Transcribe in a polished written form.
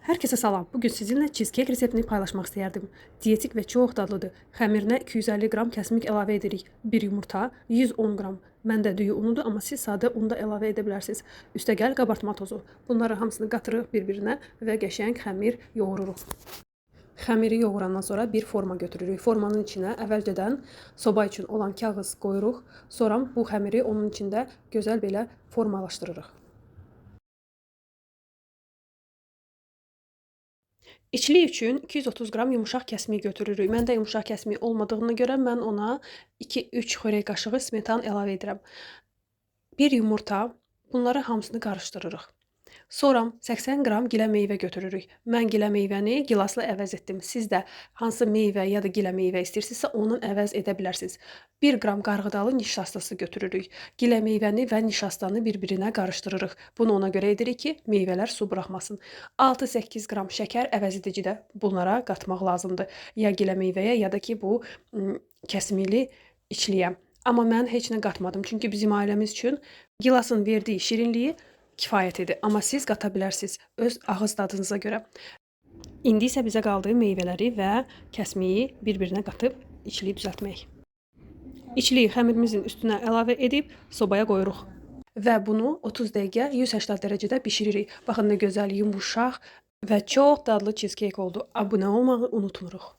Hər kəsə salam. Bugün sizinlə cheesecake reseptini paylaşmaq istəyərdim. Dietik və çox dadlıdır. Xəmirinə 250 qram kəsmik əlavə edirik. 1 yumurta, 110 qram. Məndə düyü unudur, amma siz sadə un da əlavə edə bilərsiniz. Üstəgəl qabartma tozu. Bunları hamısını qatırıq bir-birinə və qəşəng xəmir yoğururuq. Xəmiri yoğurandan sonra bir forma götürürük. Formanın içinə əvvəlcədən soba üçün olan kağız qoyuruq. Sonra bu xəmiri onun içində gözəl belə formalaşdırırıq. İçlik üçün 230 qram yumşaq kəsmik götürürük. Məndə yumşaq kəsmik olmadığına görə mən ona 2-3 xörək qaşığı smetan əlavə edirəm. 1 yumurta, bunları hamısını qarışdırırıq. Sonra 80 qram gilə meyvə götürürük. Mən gilə meyvəni gilasla əvəz etdim. Siz də hansı meyvə ya da gilə meyvə istəyirsinizsə, onun əvəz edə bilərsiniz. 1 qram qarğıdalı nişastası götürürük. Gilə meyvəni və nişastanı bir-birinə qarışdırırıq. Bunu ona görə edirik ki, meyvələr su buraxmasın. 6-8 qram şəkər əvəz edici də bunlara qatmaq lazımdır. Ya gilə meyvəyə, ya da ki, bu kəsmili içliyə. Amma mən heç nə qatmadım. Çünki bizim ailəmiz üçün gilasın verdiyi şirinliyi kifayət idi. Amma siz qata bilərsiniz öz ağız dadınıza görə. İndi isə bizə qaldı meyvələri və kəsmiyi bir-birinə qatıb içliyi düzəltmək. İçliyi xəmirimizin üstünə əlavə edib sobaya qoyuruq. Və bunu 30 dəqiqə 180 dərəcədə bişiririk. Baxın nə gözəl, yumuşaq və çox dadlı cheesecake oldu. Abunə olmağı unutmuruq.